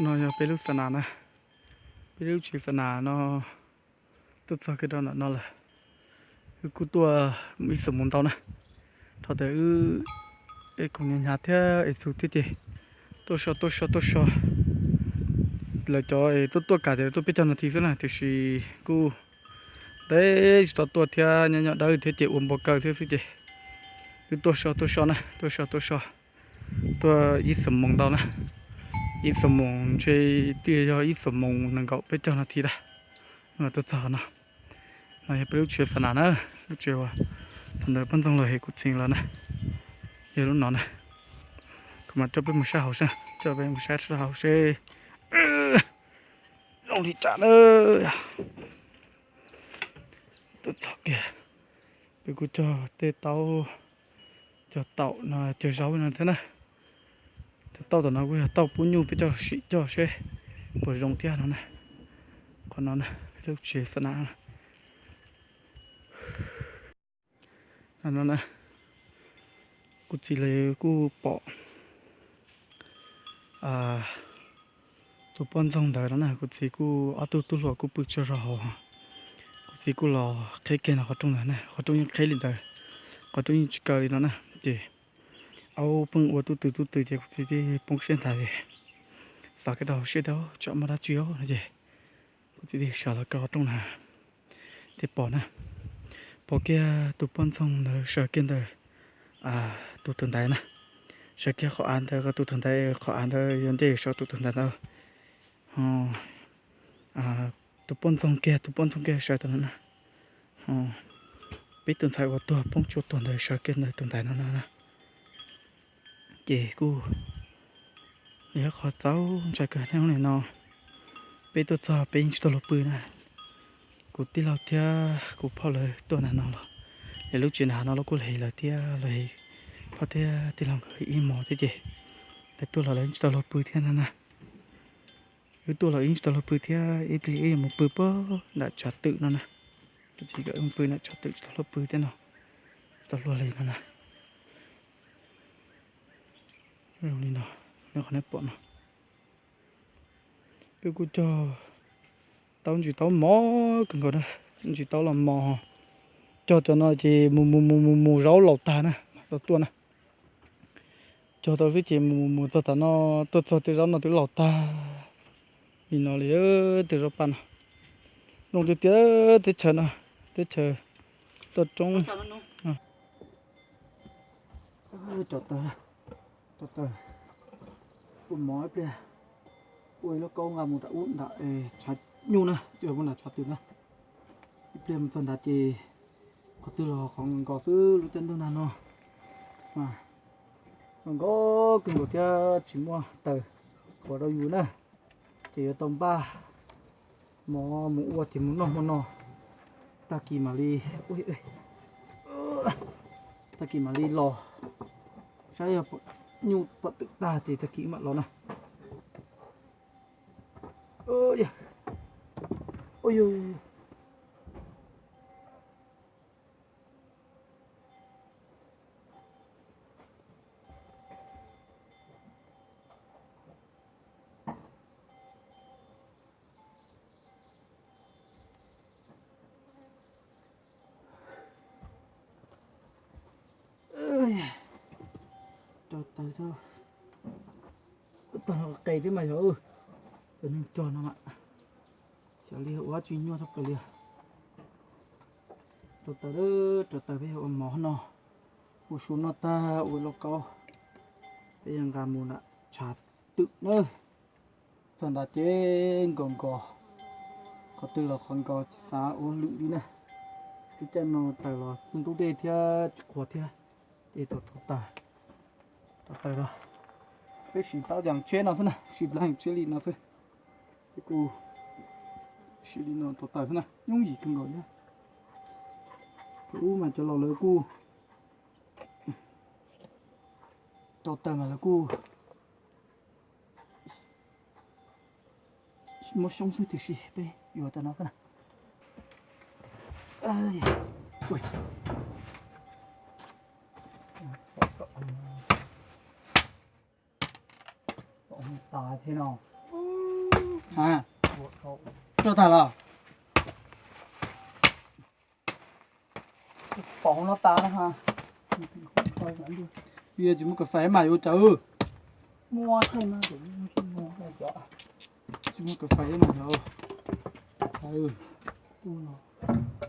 No yog peb lub xa nas na, peb lub tsev xa nas no tuaj txog kiag rau ntawm no lawm. Wb kuj tuaj mus ib xuab moos ntau na, thaum ntawd wb es khoom hnyav hnyav thiab es txhub thiab ces tuaj so tuaj so tuaj so. Lawv cov es tuaj tuaj kam tias tuaj peb caug nas this xwb na, tiam sis kuj ntev tsis tau tuaj thiab, nyob nyob dawb thiab ces ua npau kaw thiab xwb ces wb tuaj so tuaj so na, tuaj so tuaj so, tuaj ib xuab moos ntau na, ib xuab moos ntshe twb yog ib xuab moos nees nkaum peb caug nas this lawm, tuaj txog no. No yog peb lub tsev xa nas na, lub tsev uas thaum ntawd poj ntxoog los hem kuv txiv lawm na, yog lub no na. Kuv mam coj peb mus saib hauv seb, coj peb mus saib sab hauv seb zoo li cas na. Tuaj txog kiag, peb kuj cog tej taub, cog taum no, cog zaub no thiab na. Cov taub tom no kuj yog taub pub nyuj, peb coj los sim cog seb puas zoo thiab no na. Qhov no na, peb lub tsev xa nas no na, kuv txiv lawv kuj pom tus poj ntxoog ntawd no na, kuv txiv kuj ob tug tub hluas kuj pw tsaug zog hauv. Kuv txiv kuj los qheb kiag no qhov rooj ntawd na, qhov rooj yeej qheb li ntawd, qhov rooj yeej tsis kaw li no na. Ces aub pheej ua tub twg tub twg ces kuv txiv thiaj poob siab nthav, xav kiag tau hauv siab tias tsam muaj dab tsi no ces kuv txiv thiaj sawv los kaw qhov rooj na, thiaj pom na, pom kiag tus poj ntxoog ntawd sawv kiag ntawm tus tawm ntaiv na, sawv kiag qhov av ntawd, tus tawm ntaiv qhov av ntawd yuav ntej saum tus tawm ntaiv ntawd. Tus poj ntxoog kiag, tus poj ntxoog kiag sawv tau no na. Peb tus ntxhais uas tuag poob tsuas tuag ntawd sawv kiag ntawm tus ntaiv no na. Ces kuj yog qhov txaus ntshai kawg, hnub no peb tuaj txog peb yeej tsis tau luag pw na. Kuv tij laug thiab kuv phauj lawv tuaj nram no los, lawv lub tsev nram no los kuj hle lawv thiab, lawv hle phauj thiab tij laug nkawd ib hmos thiab ces lawv tuaj los lawv yeej tsis tau luag pw thiab no na. Wb tuaj los wb yeej tsis tau luag pw thiab, ib pliag wb yuav mus pw puag nram tshav twm no na. Tus txiv kom wb mus pw nram tshav twm tsis tau luag pw thiab no, tsis tau luag hle no na. Zoo li no, nyob qhov nej pom no, wb kuj cog taub ntsis taub mos kawg nkaus na, ntsis taub los mos, cog cov no ces mus mus mus mus mus zaub laus tag na, tau tuaj na. Cog tau xwb ces mus mus mus txog tom no, tuaj txog tej zaub no twb laus tag li no li, tej zaub paj no. Zoo tiag tiag, teb chaws no, teb chaws toj roob. Cov taws, cov taws, ua mov ib pliag, ua ib lub kaub nqa mus nram ub nram tshav nyuj na, coj mus nram tshav twm na. Ib pliag mus txog nrad ces qhov twg los qhov nkos xwb, lub caij ntuj nag no mas nkos kawg nkaus thiab tsis muaj taws qhuav rau yus na, ces yuav tau npaj mov mus ua ces mus noj hmo no, tag kis mam li, tag kis mam li los, saib yog nyuj pom twm tag ces tag kis mam los na. Rau taws, tog no qe thiab mas yog, cov neeg rog no mas xyov li ua dab tsi nyuaj tshaj plaws li. Rau taws, rau taws peb ua mov no, ua su noj tag ua lauj kaub, peb yuav nqa mus nram tshav twm na. Txog nrad ces nkos nkos, qhov twg los qhov nkos, xav ua lwm li na. Lub caij no taws los ntub dej thiab tsis qhuav thiab, ces tau rau taws, rau taws los. Peb siv plaub yas tsheb no xwb na, siv plaub yas tsheb li no xwb. Peb kuj siv li no rau taws xwb na, yooj yim kawg nkaus thiab. Ub mas cov laus lawv kuj rau taws mas lawv kuj muab xyoob xwb, tiam sis peb yuav cov no xwb na. Tas thiab no. Ha, roj tag los? Pom no tas na ha. Tsis muaj kas fais mas yuav cas. Tsis muaj kas fais mas yog.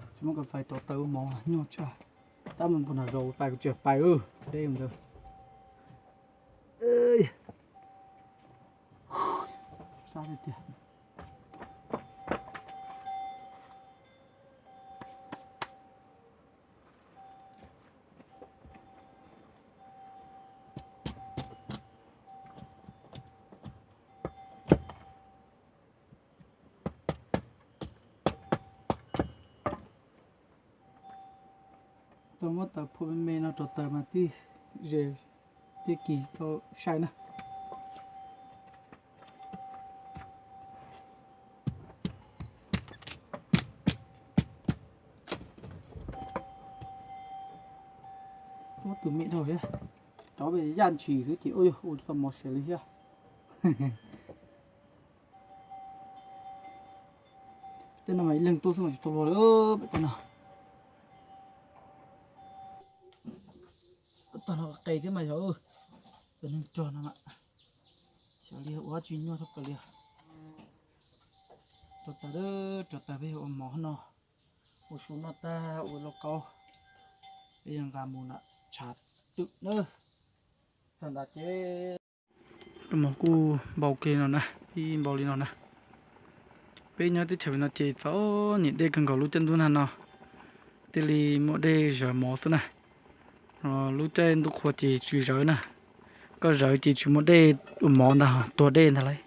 Tsis muaj kas fais rau taws mov nyuaj tshaj. Tab mus npog nram zos pais kuv tseem pais deb ntawd. Sab tiag tiag. Tau muab taws phua me me no rau taws mas tib ze tib kis tau sai na. Ub, tus me dhau thiab. Rov pem yaj ntshis xwb ces ua yog ua tsis tau mov siav li thiab. Tej no mas ib leeg tuaj xwb mas tsis tau luag li pem tej no. Tag no qe thiab mas yog, cov neeg rog no mas xyov li ua dab tsi nyuaj thoob plaws li. Rau taws, rau taws peb yuav ua mov no, ua su noj tag ua lauj kaub, peb yuav nqa mus nram tshav twm na. Txog ntawd ces tus mov kuj npau kiag no na, ib npau li no na. Peb nyob teb chaws pem no ces txom nyem dej kawg nkaus, lub caij ntuj nag no thiaj li muaj dej zawv mov xwb na. Lub caij ntuj qhua ces tsis zawv na, koj zawv ces tsis muaj dej ua mov ntag, tuag dej ntag lauj.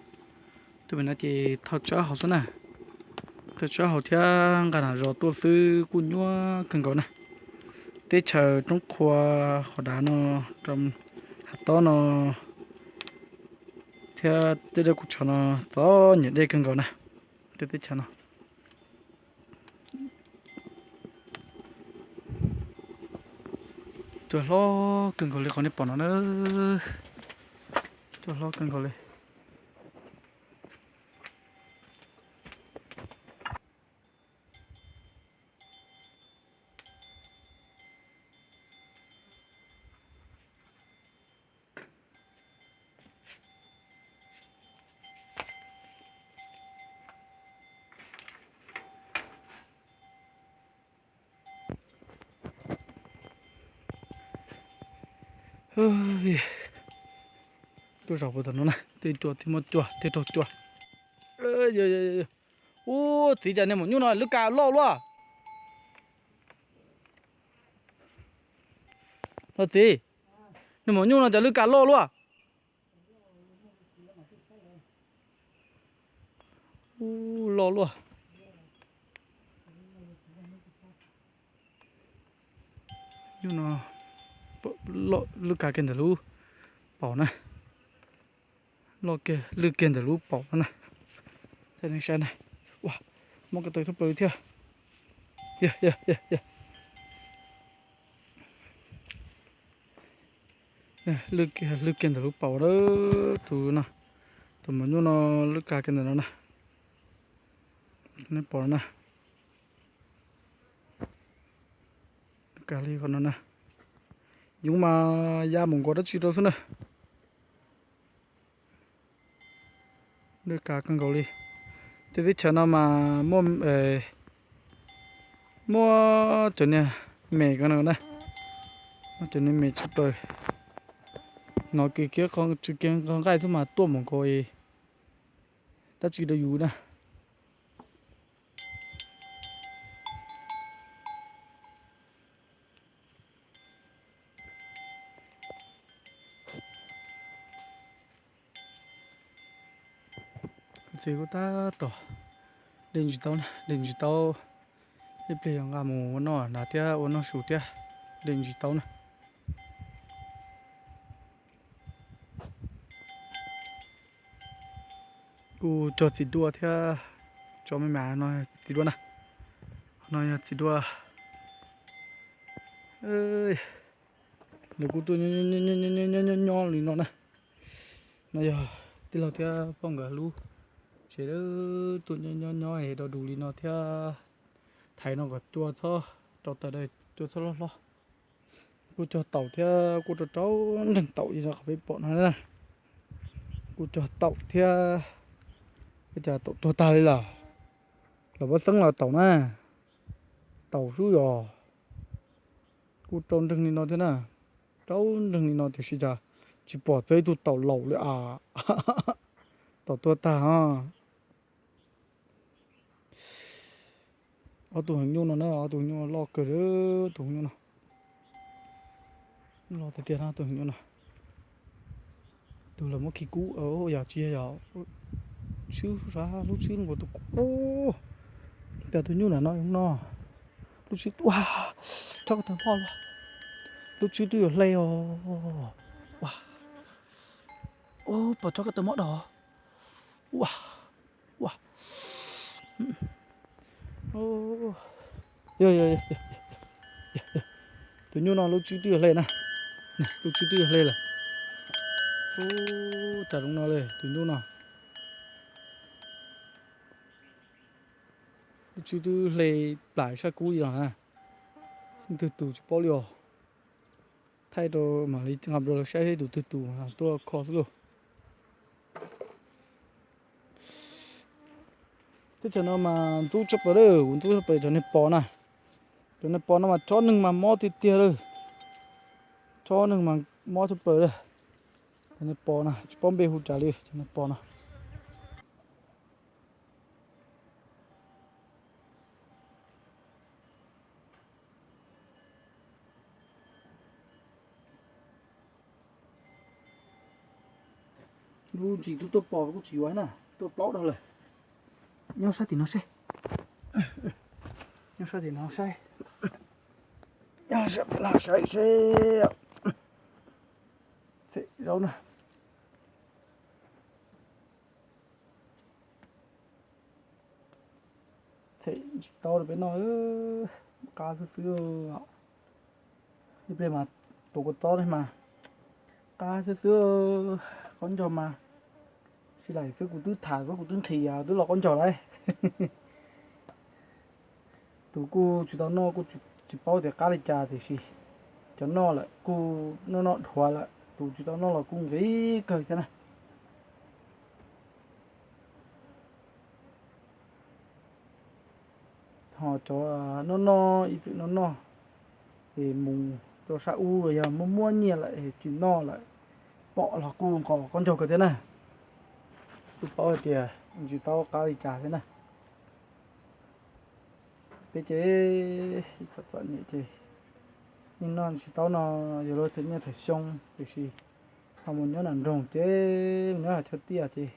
Tus pem no ces thauj tsawb haus xwb na, thauj tsawb haus thiab nqa nram zos tuaj xwb kuj nyuaj kawg nkaus na. Teb chaws roob qhua qhov dav no, rau hav tob no thiab tej dej kuj tsho no txom nyem dej kawg nkaus na. Tej teb chaws no cuag hlob kawg nkaus li qhov nej pom no na, cuag hlob kawg nkaus li. Tuaj zaum puag tom no na, tej cua thiaj muaj cua thiaj raug cua. Ub, txiv, cas niag maum nyuj no lub kas loj luaj. Los txiv, niag maum nyuj no cas lub kas loj luaj. Ub, loj luaj. Nyuj no loj lwj kiag ntawm lub paum na. Loj kiag lwj kiag ntawm lub paum no na. Saib na. Ua, mob ko taw thoob plaws li thiab. Lwj kiag ntawm lub paum na. Tus no, tus maum nyuj no lwj kiag ntawm no na. Nej pom na. Lwj kiag li qhov no na. Yoov mas ya mus nkaus dab tsi rau xwb na. Lwj kiag kawg nkaus li. Tej teb chaws no mas muaj, muaj cov niag me ko na, muaj cov niag me tshaj plaws. Hnov kiag kiag qhov tsw kiag qhov nqaij xwb mas tuaj mus nkaus dab tsi rau yus na. Txiv kuj tab tom de ntsis taub na, de ntsis taub, ib pliag yuav nqa mus ua noj hnav thiab ua noj su thiab, de ntsis taub na. Kuj cog txiv duaj thiab, tso me me no txiv duaj na, no yog txiv duaj. Lawv kuj tuaj nyob nyob li no na. No yog tij laug thiab poj nkawd lub tsev. Ces tuaj nyob nyob nyob es do dus li no thiab, thaiv no kom cua txhob rau tas, cua txhob loj hlob. Kuj cog taum thiab kuj rau rau nreeg taum li no qhov peb pom no na. Kuj cog taum thiab, ua cas taum tuag tag li lawm. Los pab xeeb los taum na, taum sub yos. Kuj rau nreeg li no thiab na, rau nreeg li no tiam sis cas tsis pom txog ib tug taum laus li as. Taum tuag tag os. Ob tug heev nyuj no na, ob tug heev nyuj no loj kawg, tus heev nyuj no loj tiag tiag na, tus heev nyuj no. Tus lawv muab khi kub, yog tsis yog, tshwb sab lub tshwb nkaus tus kub. Cas tus nyuj nram no no, lub tshwb ua, rhob ko taw mob los, lub tshwb twb yuav hle os. Ua, pom rhob ko taw mob dog. Ua, ua, yog, tus nyuj no lub tshwb twb yuav hle na, lub tshwb twb yuav hle lawm. Ua, tas zoo no li tus nyuj no, lub tshwb twb hle plam sab kub li los na. Leej twg tus tsis paub li os. Thaij rau mam li nqa rau lawv saib seb tus twg tus tuaj kho xwb lauj. Teb chaws no mas ntxub tshaj plaws, kuv ntxub tshaj plaws cov niag pos na. Cov niag pos no mas chob neeg mas mob tiag tiag lawm. Chob neeg mas mob tshaj plaws lawm. Cov niag pos na tsis paub npe hu cas li cov niag pos no. Lub ntsis twb tuaj pos kuj tsis yuav na, tuaj plaub dhau lawm. Nyob sab tim no seb, nyob sab tim no saib, nyob sab tim no saib seb. Them zaub na. Them tsis tau rau peb noj, qab xwb xwb. Ib pliag mas tuav kua txob thiab mas qab xwb xwb. Qaub ncaug mas tsis laim xwb, kuv twb tham xwb, kuv twb nqhis twb los qaub ncaug lawm. Tus kuj tsis tau noj kuj tsis paub tias qab li cas tiam sis cov noj lawm kuj noj noj dhuav lawm, tus tsis tau noj los kuj nqhis kawg thiab na. Ho cov noj noj ib txwm noj noj es mus rau sab ub los yog muaj muaj nyiaj lawm es tsis noj lawm, pom los kuj nqos qaub ncaug kawg thiab na. Kuj paub hais tias tsis tau qab li cas thiab na. Peb ces ib txom txom nyem ces yeej noj tsis tau no, yog luag them nyiaj them xyoo tiam sis ho mus nyob nram nroog ces mus nyob hauv chaw tiaj ces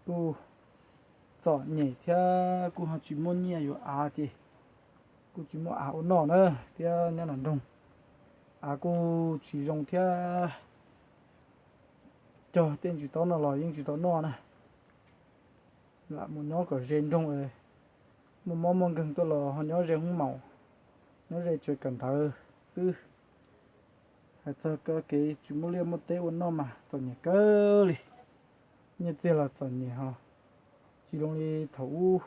kuj txom nyem thiab kuj ho tsis muaj nyiaj yuav av ces kuj tsis muaj av ua noj na, thiab nyob nram nroog av kuj tsis zoo thiab. Cog tej ntsis taub no los yeej tsis tau noj na. Lam mus nyob kom ze nroog, muaj mob muaj nkeeg tuaj los ho nyob ze hoob maum, nyob ze tsev kawm ntawv xwb. Hais txog kev tsis muaj liaj muaj teb ua noj mas txom nyem kawg li. Nyiaj txiag los txom nyem ho tsis zoo li thaum ub.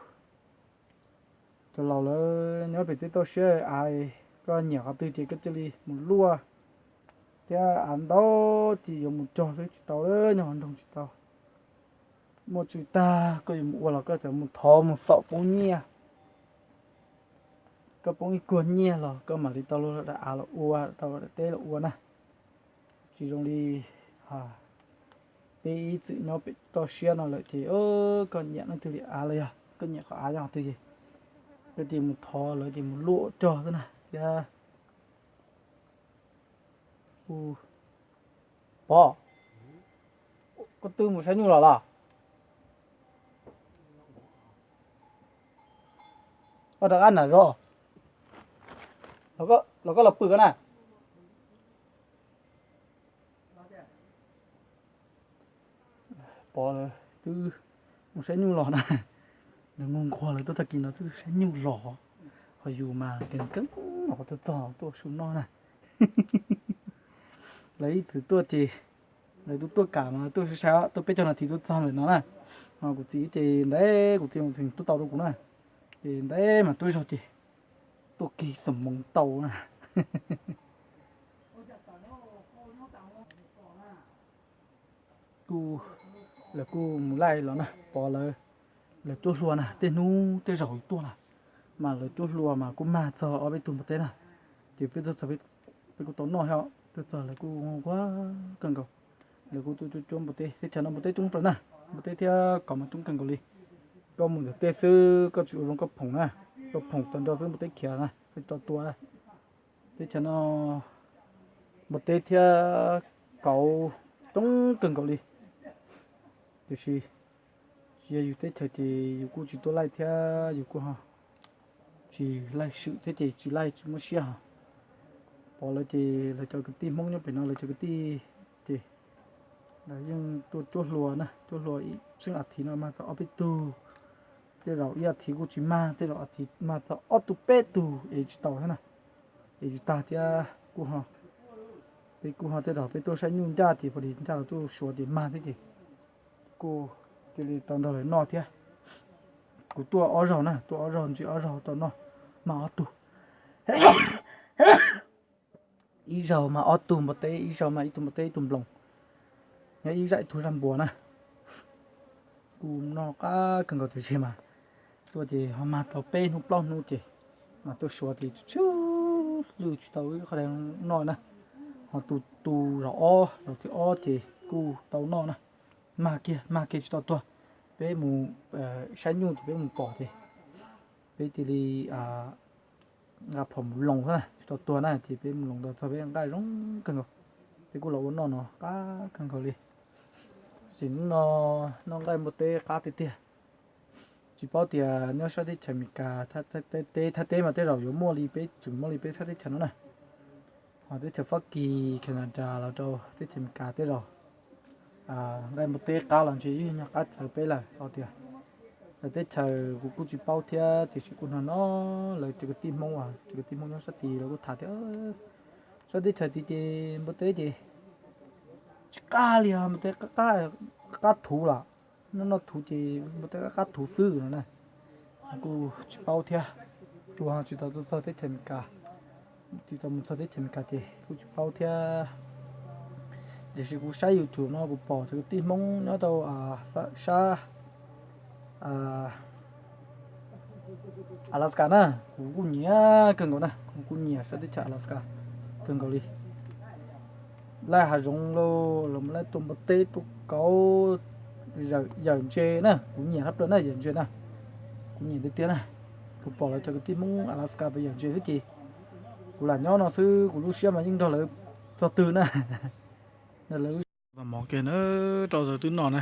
Cov laus lawv nyob pem teb toj siab av, koj nyiam qhov twg ces koj cia li mus luaj, thiab av ntau ces yuav mus cog xwb tsis tau, nyob hauv nroog tsis tau. Muaj tswv tag koj yuav mus ua los koj tseem mus thov mus xom poob nyiaj. Koj poob ib kuag nyiaj los koj mam li tau luag daim av los ua, tau luag daim teb los ua na. Tsis zoo li peb ib txwm nyob pem toj siab no lawm ces koj nyiam leej twg li av los yog koj nyiam qhov av yog qhov twg ces koj cia li mus thov lawv ces mus luaj cog xwb na thiab. Pov, koj twb mus saib nyuj los los? Koj rov qab nram zos los koj los pw koj na. Pov lawv twb mus saib nyuj los na. Nws nquag nquag lawv tuaj tag kis no twb saib nyuj los, ho yus mas nkees nkees no qhov twg txog tuaj su noj na. Lawv ib txwm tuaj ces lawv twb tuaj kam mas tuaj sai sai tuaj peb caug nas this tuaj txog lawm no na. Kuv txiv ces ntev kuv txiv mus tseem tuaj tau rau kuv na, ces ntev mas tuaj zog ces tuaj kiag xom moov tau na. Kuj, lawv kuj mus laij los na, pov lawv, lawv cuab hlua na, tej hnub tej zaum tuaj na, mas lawv cuab hlua mas kuj mag txog ob peb tug npua teb na, ces peb tuaj txog peb kuj tau noj thiab, tuaj txog lawv kuj nquag kawg nkaus. Lawv kuj tuaj cuab cuab npua teb, teb chaws no npua teb coob plaws na, npua teb thiab kauv mas coob kawg nkaus li. Koj mus ntawm tej xwb koj tsis ua zoo koj phoom na, koj phoom tau nrho xwb npua teb khiav na, tau tua. Teb chaws no npua teb thiab kauv coob kawg nkaus li. Tiam sis tsis yog yus teb chaws ces yus kuj tsis tuaj laij thiab yus kuj ho tsis laij swm thiab ces tsis laij tsis muab siab ho. Pom lawv ces lawv cov kwv tij Hmoob nyob pem no lawv cov kwv tij ces lawv yeej tuaj cuab hlua na, cuab hlua ib txheej a thiv no mag txog ob peb tug, tej zaum ib a thiv kuj tsis mag, tej zaum a thiv mag txog ob tug peb tug es tsis tau thiab na, es tsis tag thiab kuj ho, peb kuj ho tej zaum peb tuaj saib nyuj ncaj ces pom li ncaj los tuaj suav ces mag thiab ces kuj cia li tau nrog lawv noj thiab. Kuv tuaj ob zaug na, tuaj ob zaug ntsis ob zaug tau noj, mag ob tug. Ib zaug mag ob tug npua teb, ib zaug mag ib tug npua teb ib tug nploos, nyob ib zaj ib tug zaj npua na. Kuj noj qab kawg nkaus tiam sis mas tuaj ces ho mag tau peb hnub plaub hnub ces mas tuaj suav ces tsw lwj tsis tau ib qho dab noj na. Ho tus tus zaum ob zaum thib ob ces kuj tau noj na. Mag kiag mag kiag tsis tau tuag. Peb mus saib nyuj ces peb mus pom ces peb cia li nqa phom mus loos xwb tsis tau tuag na ces peb mus loos tau txog peb nqaij zoo kawg nkaus. Peb kuj los ua noj no qab kawg nkaus li. Sim no noj nqaij npua teb qab tiag tiag. Tsis paub tias nyob sab teb chaws Amelikas, teb thaj teb mas tej zaum yuav muaj li peb tseem muaj li peb sab teb chaws no na. Ho teb chaws Fab Kis, Canada los rau teb chaws Amelikas tej zaum nqaij npua teb qab los ntshe yeej nyob qab txawv peb lawm. Ho tias lawv teb chaws kuv kuj tsis paub thiab tiam sis kuj hnov no lawv cov kwv tij Hmoob, cov kwv tij Hmoob nyob sab tid lawv kuj tham tias sab teb chaws tid ces npua teb ces tsis qab li os, npua teb qab thuv lawm. Noj noj thuv ces npua teb qab qab thuv xwb no na. Kuj tsis paub thiab, kuv ho tsis tau tuaj txog teb chaws Amelikas, tsis tau mus txog teb chaws Amelikas ces kuj tsis paub thiab. Tiam sis kuv saib YouTube no kuv pom cov kwv tij Hmoob nyob rau sab Alaska na, kuv kuj nyiam kawg nkaus na, kuv kuj nyiam sab teb chaws Alaska kawg nkaus li. Laij hav zoov los mus laij tua npua teb tua kauv, yawm ntses na, kuv nyiam tshaj plaws na yawm ntses na, kuv nyiam tiag tiag na. Kuv pom lawv cov kwv tij Hmoob Alaska pem yawm ntses xwb ces kuv lam nyob no xwb, kuv lub siab mas yeej nrog lawv txog twg na. Nrog lawv lub siab mov kiag na, rau tau twb noj na,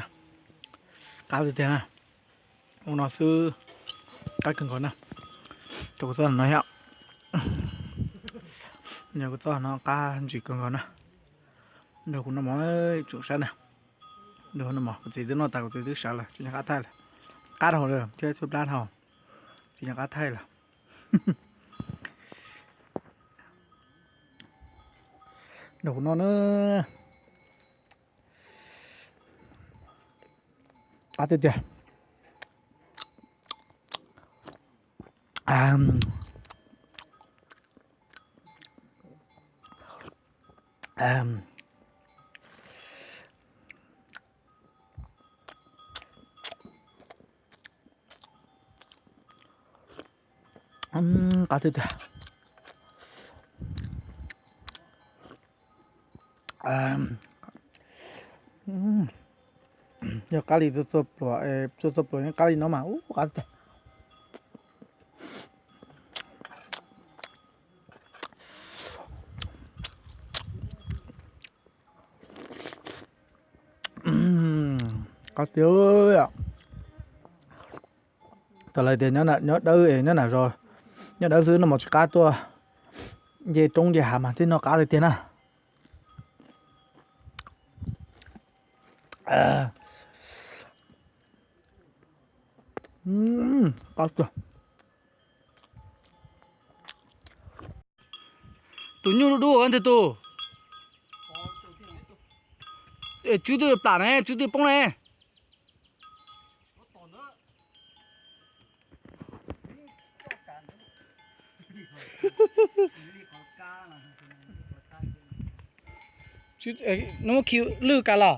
qab tiag tiag na. Ua no xwb, qab kawg nkaus na. Rau kuv txob no thiab, yog kuv txob no qab ntsis kawg nkaus na. Nrog kuv noj mov tsoom saib na. Nrog noj mov, kuv txiv twb noj tas kuv txiv twb sawv lawm, tsis nco qab thaij lawm. Qab dhau lawm thiab, tshuaj plab dhau, tsis nco qab thaij lawm. Nrog kuv noj na. Qab tiag tiag. Qab tiag tiag. Yog qab li txua txua pluas, txua txua pluas yeej qab li no mas ub qab tiag. Qab tiag. Tau lawv tias nyob dawb, nyob nam zos, nyob dawb xwb noj mov tsis qab, tuaj nce roob nce hav mas thiaj noj qab tiag tiag na. Qab tiag. Tus nyuj dub dub ntawd tus, tswb twb plam ne, tswb twb poob ne. Nws muab khi lwj kas los?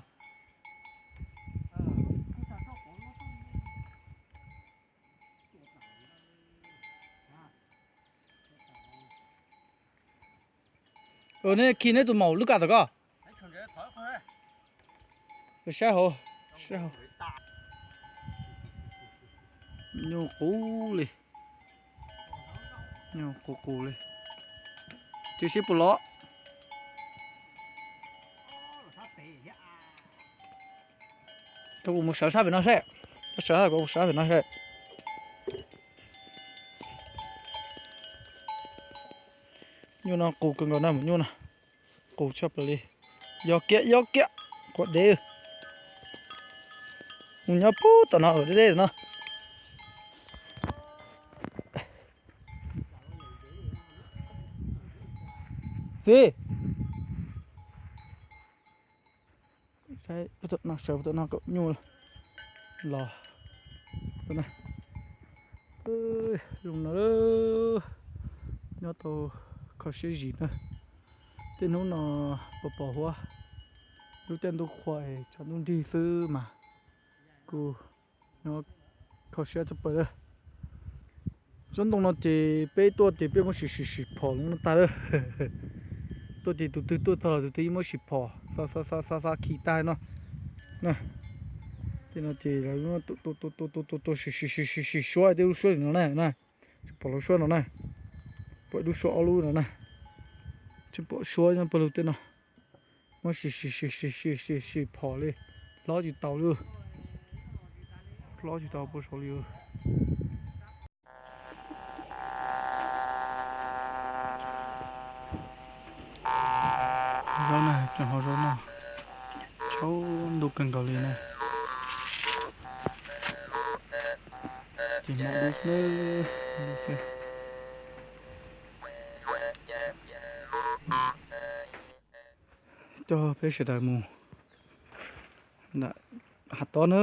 Nej khi neb tus maum lub kas tom koj. Saib hauv, saib hauv. Nyuj qus li, nyuj qus qus li. Tsis sib pus los. Kuv mus sawv sab pem no seb, kuv sawv, kuv mus sawv pem no seb. Nyuj no qus kawg nkaus na, mus nyuj no qus tshaj plaws li. Yog kiag, yog kiag, quav dev. Mus nyob puag tom no, deb deb no. Txiv, saib puag tom no, sawv puag tom no kom nyuj los. Zoo no, nyob tau kho siab zis na. Tej hnub no pos pos huab, lub caij ntuj qhua es tshav ntuj nrig xwb mas kuj nyob kho siab tshaj plaws lawm. Tsob ntoo no ces peb tuaj ces peb muab sim sim sim phom los tag lawm. Tuaj ces tus twg tuaj txog los tus twg yeej muab sim phom, xa xa xa xa khi tag no. Tej no ces lawv tua tua tua tua tua tua sim sim sim sim sim suab tej lub suab no na, tsis pom lub suab no na, pom ib lub suab ob lub no na, tsis pom suab nyob pawg lug tej no. Muab sim sim sim sim sim sim sim phom li, hlob tsis tau li, hlob tsis tau puag saud li. Zaub na, tseem hau zaub no, tsaus ntuj kawg nkaus li na. Ces mam dub xwb, dub xwb. Coj peb sawv daws mus nram hav tob na,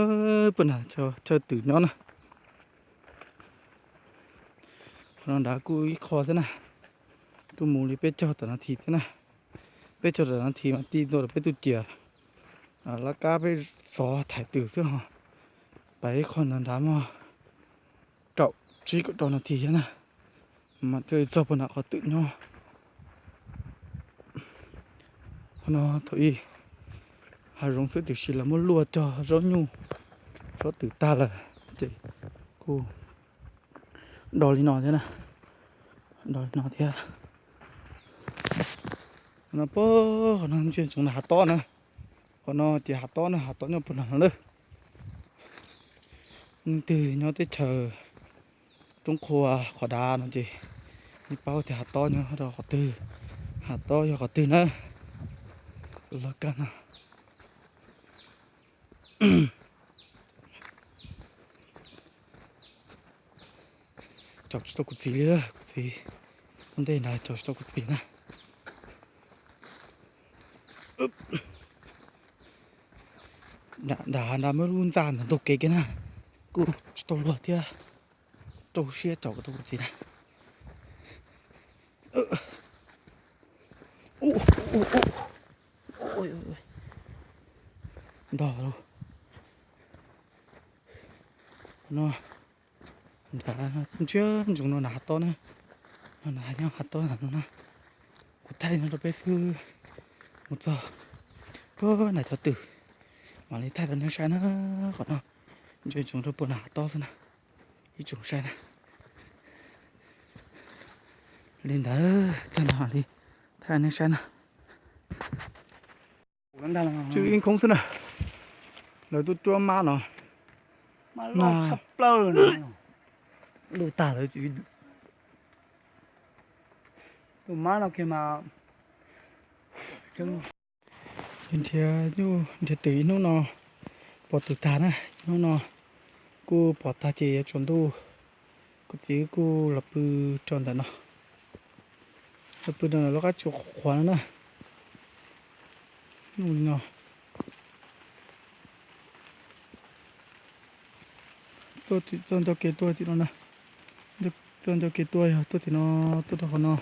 puag nram chaw twm nyob na. Qhov no nrad kuj ib qho thiab na, kuj mus li peb caug tom no thiv thiab na. Peb caug tom no thiv mas ti ntua rau peb tus ciam laj kab peb xov thaiv twm xwb ho. Pais ib qho nrad nrad muaj kaum tsib kaum rau no thiv thiab na, mas thiaj li txog puag nram qhov twm nyob. Qhov no thaum ub hav zoov xwb tiam sis lawv muab luaj cog zaub nyuj zaub twm tag lawm ces kuj do li no thiab na, do li no thiab. Qhov no puag qhov no ntsej ntsoov na hav tob na, qhov no ces hav tob na, hav tob nyob puag nram no lawm. Leej twg nyob teb chaws Roob Qhua Qhov Dav no ces yeej paub tias hav tob nyob rau qhov twg, hav tob yog qhov twg na. Laj kab no. Caum tsis tau kuv txiv li, kuv txiv ua ntej nrad caum tsis tau kuv txiv na. Nram nrad muaj lub ntxa ntawd ntug kev kiag na, kuj tsis tau luag thiab, rau siab caum tau kuv txiv na. Ntog lauj. No, nrad ntsiag ntsoov no nrad hav tob na, no nrad nyob hav tob no na. Kuv thaij no rau peb xwb, mus txog puag nram cov twm mam li thaij rau nej saib na. Qhov no ntsiag ntsoov rau puag nram hav tob xwb na, ib tsoom saib na. Li ntawd tag no li thaij nej saib na. Tswj ib khoob xwb na, lawv tuaj cuab mab no, lub tag lawm. Tus mab no kiag mas nrhiav nyuj nrhiav twm ib hnub no pom twm tag na, ib hnub no kuj pom tag ces yuav tsaus ntuj, kuv txiv kuj los pw rau ntawm no, los pw rau ntawm lub qab tsua qhuav no na. Nyuj li no tuaj tim txoj ncauj kev tuaj tim no na, ncauj Tuaj ncauj kev tuaj yog tuaj tim no, tuaj rau qhov no,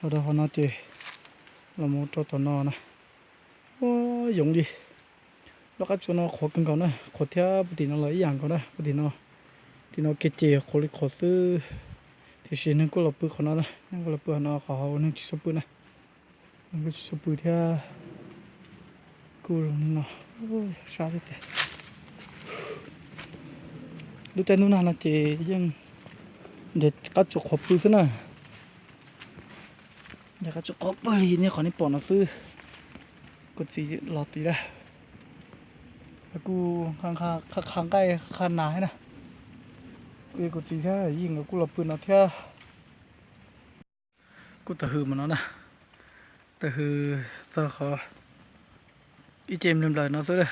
los rau qhov no ces los mus rau tom no na. Ua yoov li. Lub qab tsuas no qhuav kawg nkaus na, qhuav thiab puag tim no los ib yam nkaus na, puag tim no. Tim no kev ces qhuav li qhuav xwb, tiam sis neeg kuj los pw qhov no na, neeg kuj los pw qhov no, qhov hauv neeg tsis tshua pw na. Neeg kuj tsis tshua pw thiab. Kuj zoo li no, sab tiag tiag. Lub caij ntuj nag no ces yeej nrhiav qab tsuas qhuav pw xwb na. Nrhiav qab tsuas qhuav pw li nej qhov nej pom no xwb. Kuv txiv los tid lawm, kuj qha nqaij qha nas thiab na. Kuv, kuv txiv thiab Yeej nkawd kuj los pw no thiab. Kuj tawm hws mas no na, tawm hws txog qhov ib ce nplawg nplaws no xwb,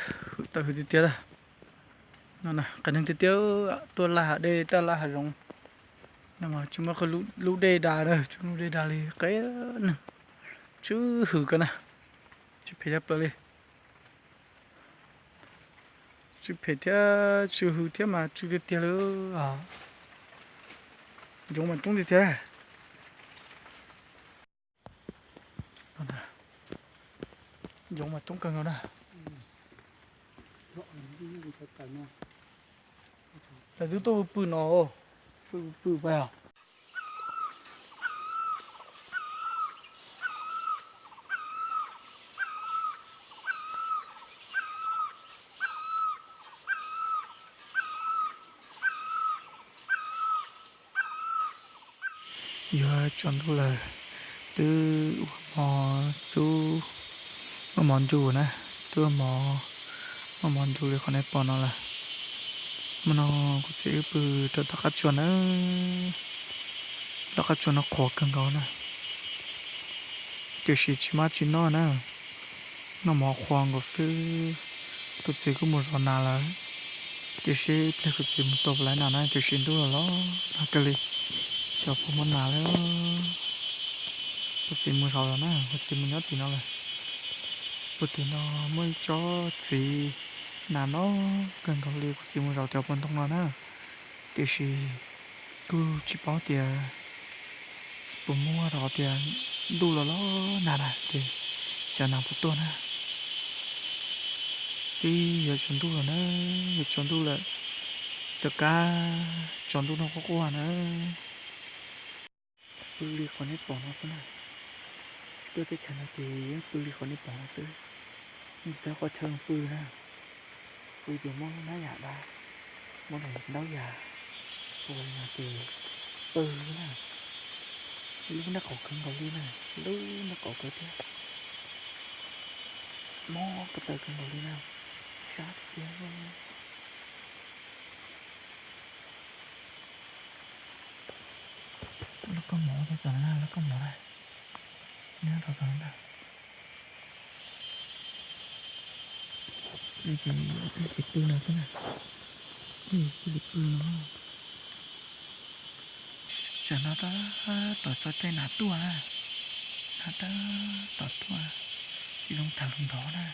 tawm hws tiag tiag. No qias neeg tiag tiag, tuaj laj hav dej taj laj hav zoov. No mas tsis muaj lub dej da, tsis muaj lub dej da li, qias neeg, tsw hws kawg na, tsis phem tshaj plaws li. Tsw phem thiab tsw hws thiab mas tsw tiag tiag li. Yoov mas coob tiag tiag. Yoov mas coob kawg nkaus na. Lawv twb tuaj pw pw no, pw pw pais os. Yuav tsaus ntuj lawm, twb ua hmo, twb ua hmo ncu na, twb ua hmo, ua hmo ncu li qhov nej pom no lawm. Hmo no kuv txiv wb pw rau tom qab tsuas na, lub qab tsuas no qhuav kawg nkaus na, tiam sis tsis maj tsis noj na, noj mov qhuav nkaus xwb. Kuv txiv kuj mus zov nas lawm, cia seb ib pliag kuv txiv mus tua puas laib nas na, tiam sis ntuj los los nag kawg li, xyov puas muaj nas lawm. Kuv txiv mus zov lawm na, kuv txiv mus nyob tim no lawm. Puag tim no muaj ib tsob txiv nas no kawg nkaus li, kuv txiv mus zov cov puag ntoo no na, tiam sis kuj tsis paub tias puas muaj rau qhov tias ntuj los los nag na ces xyov nas puas tuaj na. Twb yuav tsaus ntuj lawm na, yuav tsaus ntuj lawm, cov kab tsaus ntuj no quaj quaj na. Pw li qhov nej pom no xwb na, tuaj teb chaws no ces yeej pw li qhov nej pom no xwb, yeej tsis tau qhov chaw pw na. Pw ces muab nab yam da, muab daim ntaub yas ua li no ces pw na. Lub nab qaum kawg nkaus li na, lub nab qaum kawg thiab, mob ko taw kawg nkaus li na, sab tiag tiag. Lub koj mov rau tom no na, lub koj mov na, nyob rau tom no na. Pw ces, pw ces pw no xwb na, pw ces pw no. Tsam no tab tom txog caij nas tuaj na, nas tab tom tuaj, tsis zoo tag lub nrov na,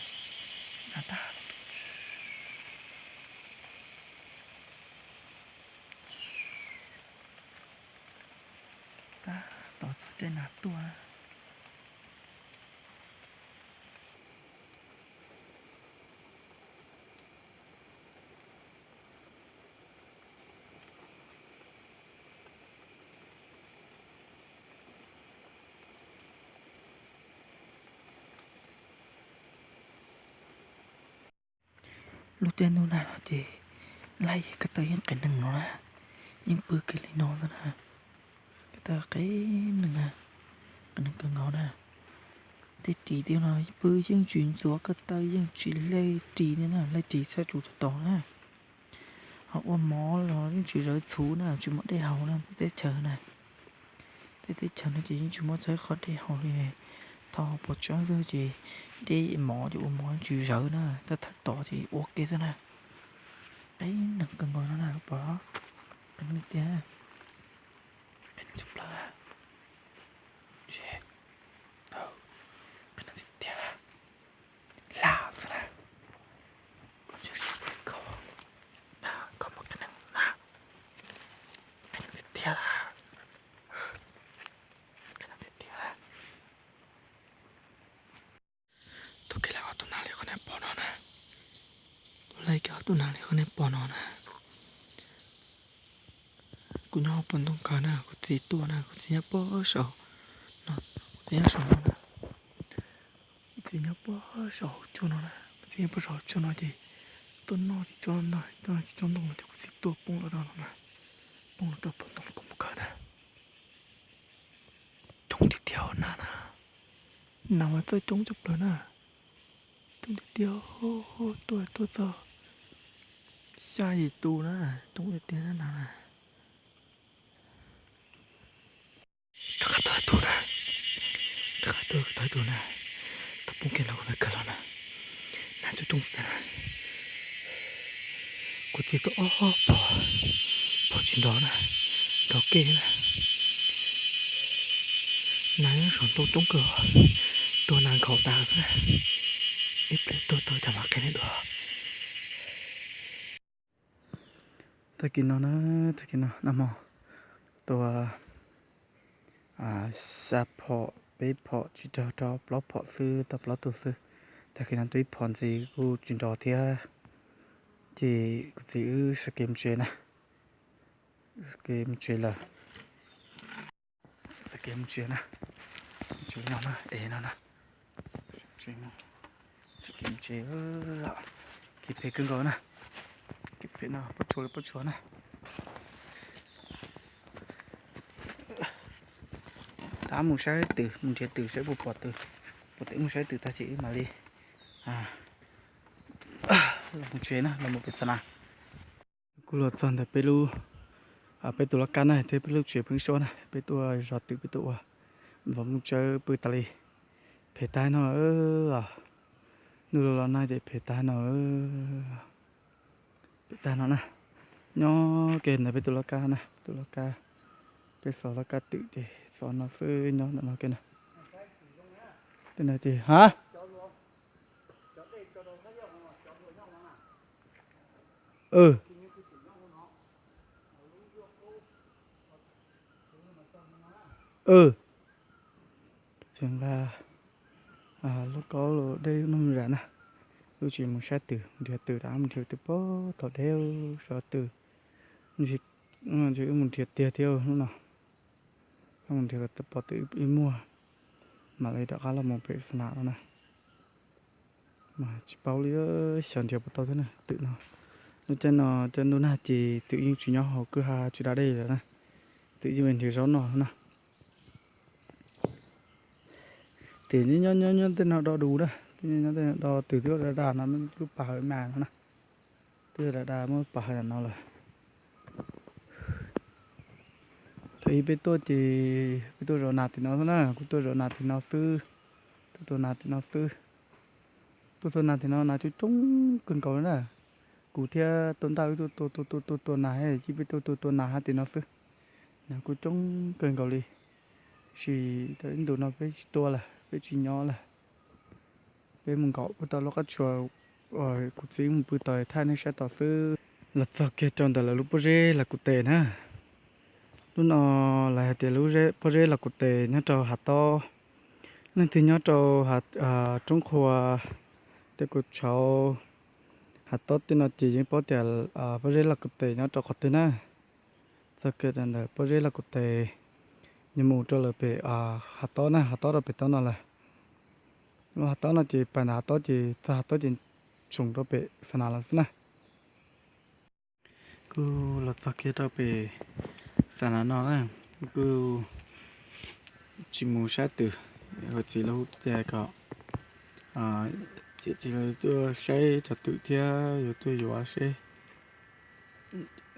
nas tab tab tom txog caij nas tuaj. Lub caij ntuj nag no ces laij ko taw yeej qias neeg no na, yeej pw kiag li no xwb na. Ko taw qias neeg na, qias neeg kawg nkaus na. Tej ris tej no pw yeej tsis ntxuav ko taw, yeej tsis hle ris li na, hle ris txhob tsuas tod na. Ho ua mov los yeej tsis zawv txhuv na, tsis muaj dej haus na, teb chaws na. Tej teb chaws no ces yeej tsis muaj txog ib qho dej haus li. Thaum pos tsawb xwb ces dej mov ces ua mov tsis zawv na, tab thawj tod ces ua ke xwb na. Qib neeg kawg nkaus no na, pom qib neeg tiag, qib neeg tshaj plaws. Qib neeg tiag tiag, hla xwb na. Koj muaj qib neeg na, qib neeg tiag tiag. Tuaj nag li qhov nej pom no na. Kuv nyob hauv pob ntoo kawg na, kuv txiv tuaj na, kuv txiv nyob puag saum no, kuv txiv nyob saum no na. Kuv txiv nyob puag saum hauv tsuag no na, kuv txiv nyob puag saum hauv tsuag no ces tuaj noj ces tsob ntoo no ces kuv txiv tuaj poob los rau no na, poob los rau pob ntoo koob kawg na. Coob tiag tiag na na, nas mas txawj coob coob plaws na. Coob tiag tiag, tuaj tuaj txog xya yim tus na, coob tiag tiag na nas na. Rov qab tuaj tus na, rov qab tuaj tus tus na, tau poob kiag nrog kuv ntawd kawg los na, nas coob coob tag na. Kuv txiv tuaj ob pom, pom tsis nrov na, nrov kiag na. Nas nyob saum ntoo coob kawg, tuag nas nkhaus tas na. Ib pliag tuag tau cas mam qhia nej dua. Tag kis no na, tag kis no nag hmo tua xya phom peb phom tsis raug rau plaub phom xwb, tau plaub tug xwb. Tag kis no tua ib phom ntxiv kuj tsis nrov thiab. Ces kuv txiv wb sawv kev mus tsev na, sawv kev mus tsev lawm. Sawv kev mus tsev na, mus tsev no na, ev no na. Sawv kev mus tsev, kev phem kawg nkaus na, kev phem no pob tsuas li pob tsuas na. Tab mus saib twm, mus nrhiav twm saib puas pom twm, puas twm mus saib twm tag ces wb mam li los mus tsev na, los mus pem xa nas. Kuj los txog ntawm peb lub, peb tus laj kab na thiab peb lub tsev pheeb suab na, peb tuaj zov twm peb tuaj ua vov mus tsawb pw tas li. Phem tag no, ntuj los los nag ces phem tag no, phem tag no na. Nyob kiag ntawm peb tus laj kab na, tus laj kab, peb xov laj kab twm ces xov no xwb nyob ntawm no kiag na. Tej no ces ha Txiv nqa lub kaub dej noj zam na, wb tsis mus saib twm, nrhiav twm rov mus nrhiav twm puag thaum deb, sov twm, wb mus nrhiav tiag thiab hnub no, mus nrhiav kom pom twm ib muag, mam li rov qab los mus pem xa nas no na. Mas tsis paub li, xyov nrhiav puas tau thiab na twm no. Lub caij no caij ntuj nag ces twm yeej tsis nyob hauv kwj ha tsis da dej lawm na, twm yeej nrhiav zaub noj na. Twm nyob nyob nyob tej no do dus na, twm nyob nyob tej no do, twm twb da da no, lub pas hawv mas no na, twb da da muab pas hawv no lawm. Thaum ub peb tuaj ces peb tuaj zov nas tim no xwb na, kuv tuaj zov nas tim no xwb, tuaj tua nas tim no xwb. Tuaj tua nas tim no nas coob coob kawg nkaus li na. Kuv thiab Tooj Ntaj wb tuaj tua tua tua tua tua nas, ces peb tuaj tua tua nas hab tim no xwb. Nas kuj coob kawg nkaus li. Tiam sis tau ib ntus no peb tsis tua lawm, peb tsis nyob lawm. Peb mus nkaum puag tom lub qab tsuas uas kuv txiv mus pw tod thaij nej saib tod xwb. Los txog kiag rau ntawm lawv lub pob zeb Las Kus Tes na. Lub no lawv hais tias lub pob zeb Las Kus Tes nyob rau Hav Tob. Leej twg nyob rau roob qhua, tej Kaus Tshauv, Hav Tob tej no ces yeej paub tias pob zeb Las Kus Tes nyob rau qhov twg na. Txog kiag ntawm pob zeb Las Kus Tes, nws mus rau lawm pem Hav Tob na, Hav Tob rau pem tod no lawm. Lub Hav Tob no ces pais ntawm Hav Tob ces txog Hav Tob ces tsoom rau pem Xa Nas lawm xwb na. Kuj los txog kiag rau pem Xa Nas no na, kuj tsis mus saib twm, hu txiv los hu tias kom txiv tuaj saib cov twm thiab yuav tuaj yuav seb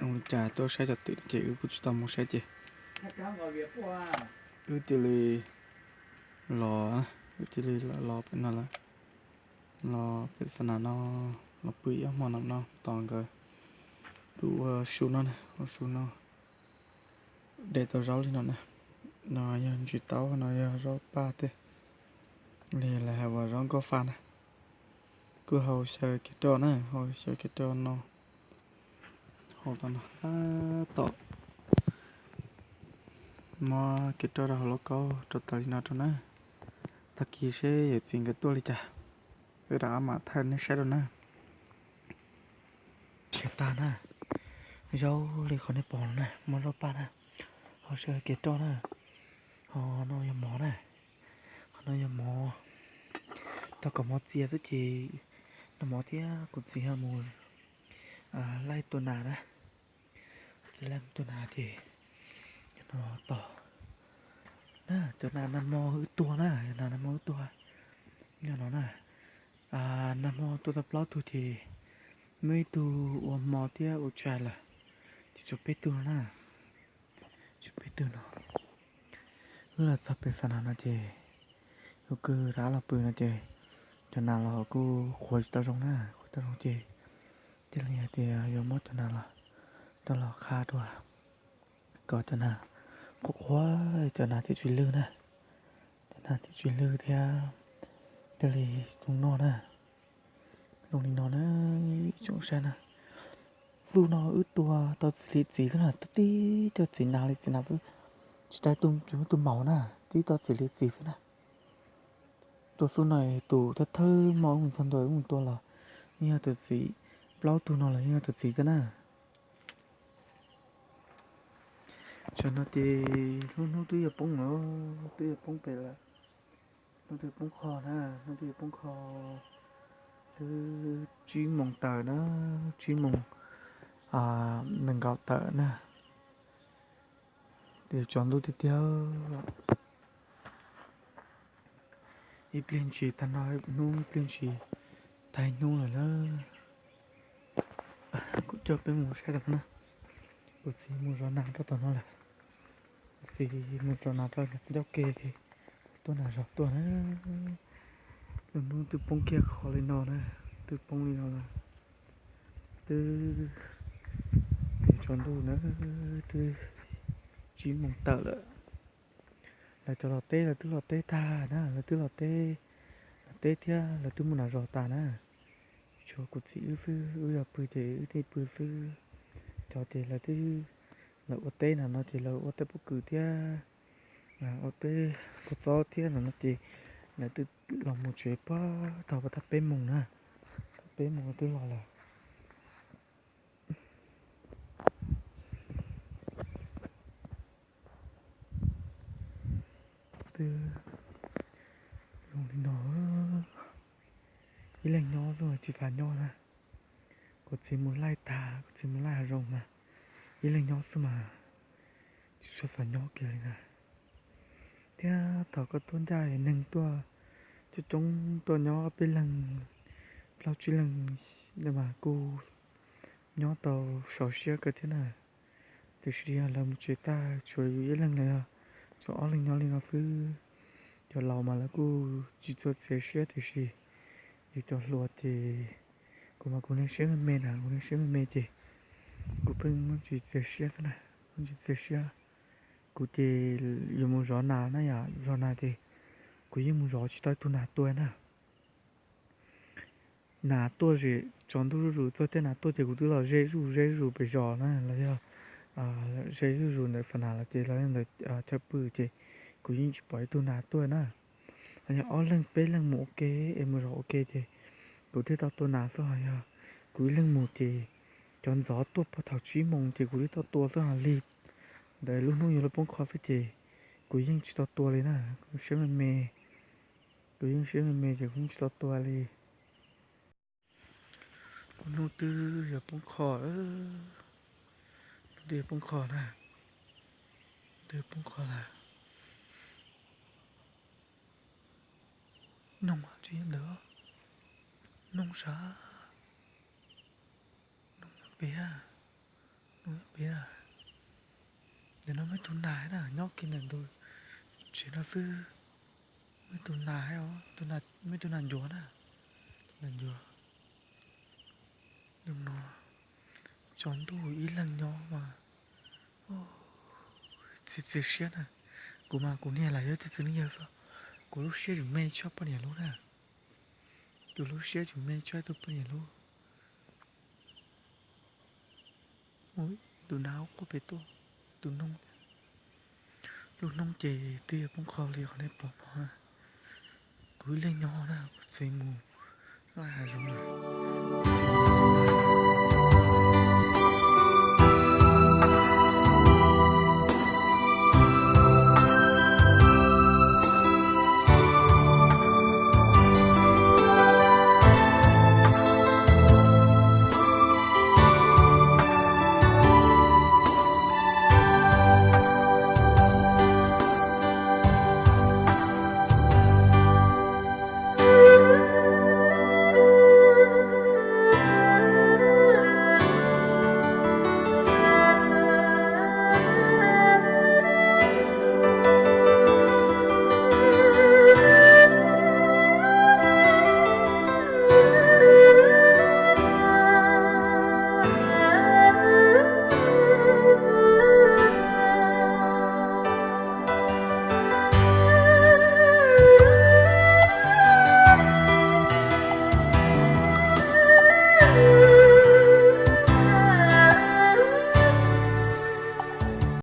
ua li cas tuaj saib cov twm ces wb kuj tsis tau mus saib ces wb cia li los, wb cia li los pem no lawm, los pem Xa Nas no, los pw ib ob hmo no no tos nkawd tuaj ua su no, ua su no. De tau zaub li no na, no yog ntsis taub, no yog zaub paj tej, li lawv hais uas zaub nkauj fa na. Kuj hau xyaw kev roj na, hau xyaw kev roj no, hau tau no tab tom muab kev roj rau hauv lauj kaub rau taws li no rau na. Tag kis seb yawm txiv nkawd tuaj li cas, wb rov qab mam thaij nej saib rau na. tag na. Zaub li qhov nej pom no na, muaj zaub paj na, ho sawv kev roj na, ho no yog mov na, qhov no yog mov, tau kom mov txias xwb ces noj mov thiab kuv txiv ho mus laij tua nas na. Ces laij mus tua nas ces cov no tos na, cov nas nag hmo wb tua na, nas nag hmo wb tua nyob no na. Nag hmo tua tau plaub tug ces muaj ib tug ua hmo thiab ua tshais lawm, ces tshuav peb tug no na, tshuav peb tug no. Wb los txog pem xa nas no ces, tus kwv rov los pw no ces, cov nas los kuj qhuav tsis tau zoo na, qhuav tau zoo ces, thiaj li hais tias yuav muab cov nas los, coj los qha dua, kom cov nas qhuav qhuav, cov nas thiaj tsis lwj na, cov nas thiaj tsis lwj thiab thiaj li zoo noj na. Zoo li no na, ib tsoom saib na. Xub no wb tua tau txim li txiv xwb na, tua tib co txiv nas li txiv nas xwb, tsis tau tua tus maum na, tib tau txim li txiv xwb na. Tua xub no tus thawj thawj hmo wb mus txog ntua wb mus tua los yeej yog tus txiv, plaub tug no los yeej yog tus txiv thiab na. Tsam no ces lub hnub twb yuav poob lawm, twb yuav poob pem lawm. Hnub twb yuav poob qho na, hnub twb yuav poob qho, twb tsib moos tawm na, tsib moos nees nkaum tawm na. Twb yuav tsaus ntuj tiag tiag. Ib pliag ntsis tag no, hnub ib pliag ntsis tag hnub lawm na. Kuv coj peb mus saib tom no na. Kuv txiv mus zov nas rau tom no lawm. Kuv txiv mus zov nas rau ncauj ke, kuv tuaj nas zov tuaj na. Lub hnub twb poob kiag qho li no na, twb poob li no lawm. Twb yuav tsaus ntuj na, twb tsib moos tawm lawm. Lawv cov los teb lawv twb los teb tag na, lawv twb los teb, los teb thiab lawv twb mus nas zov tas na. Tshuav kuv txiv wb xwb, wb yog pw ces wb thiaj pw xwb. Cov ces lawv twb, lawv ua teb na no ces lawv ua teb pob kws thiab ua teb kua txob thiab no no ces lawv twb los mus tsev puag thaum tag peb moos na, tag peb moos twb los lawm. Twb zoo li no, ib leeg nyob xwb mas tsis xav nyob na. Kuv txiv mus laij tag, kuv txiv mus laij hav zoov mas ib leeg nyob xwb mas tsis tshua xav nyob kiag li na. Thiab thaum koj tuaj ncaj neeg tuaj coob coob tuaj nyob peb leeg plaub tsib leeg mas kuj nyob tau sov siab kawg thiab na. Tiam sis yog lawv mus tsev tag tshuav yus ib leeg los yog tshuav ob leeg nyob li no xwb, cov laus mas lawv kuj tsis txhua txiav siab tiam sis yus cov hluas ces kuv mas kuv neeg siab me me na, kuv neeg siab me me ces kuv pheej muaj tsis txiav siab xwb na, muaj tsis txiav siab. Kuv ces yuav mus zov nas na yom, zov nas ces kuv yeej mus zov tsis tau ib tug nas tua na. Nas tuaj zem tsaus ntuj zuj zus, txog tej nas tuaj ces kuv twb los ze zuj zus ze zuj zus pem zos na los yog ze zuj zus ntawm fas nas los ces los yog ntawm chaw pw ces kuv yeej tsis pom ib tug nas tuaj na. Yog ob leeg peb leeg mus ua ke es mus zov ua ke ces kuv thiaj tau tua nas xwb, ho yog kuv ib leeg mus ces cov ntxov tuaj puag thaum tsib moos ces kuv thiaj tau tua xwb, ho lig ntawd lub hnub yuav luag poob qho xwb ces kuv yeej tsis tau tua li na. Kuv siab me me, kuv yeej siab me me ces kuv yeej tsis tau tua li. Kuv hnub twb yuav poob qho, hnub twb yuav poob qho na, twb yuav poob qho lawm. Noog tsis ntawd, noog sav, noog nyob pem, noog nyob pem. Ntawm no muaj ib tug nas na, nyob kiag ntawm ntug tsev no xwb. Muaj ib tug nas, muaj ib tug nas ncuav na, nas ncuav. Noog no tsaus ntuj ib leeg nyob mas txiav txiav siab na. Kuv mas kuv niag lam yog ib tug txiv neej yawg xwb, kuv lub siab tseem me tshaj poj niam lub na. Kuv lub siab tseem me tshaj tus poj niam lub. Tus nas quaj pem tuaj, tus noog. Lub hnub ces twb yuav poob qho li qhov nej pom no. Kuv ib leeg nyob na, kuv txiv mus laij hav zoov lawm.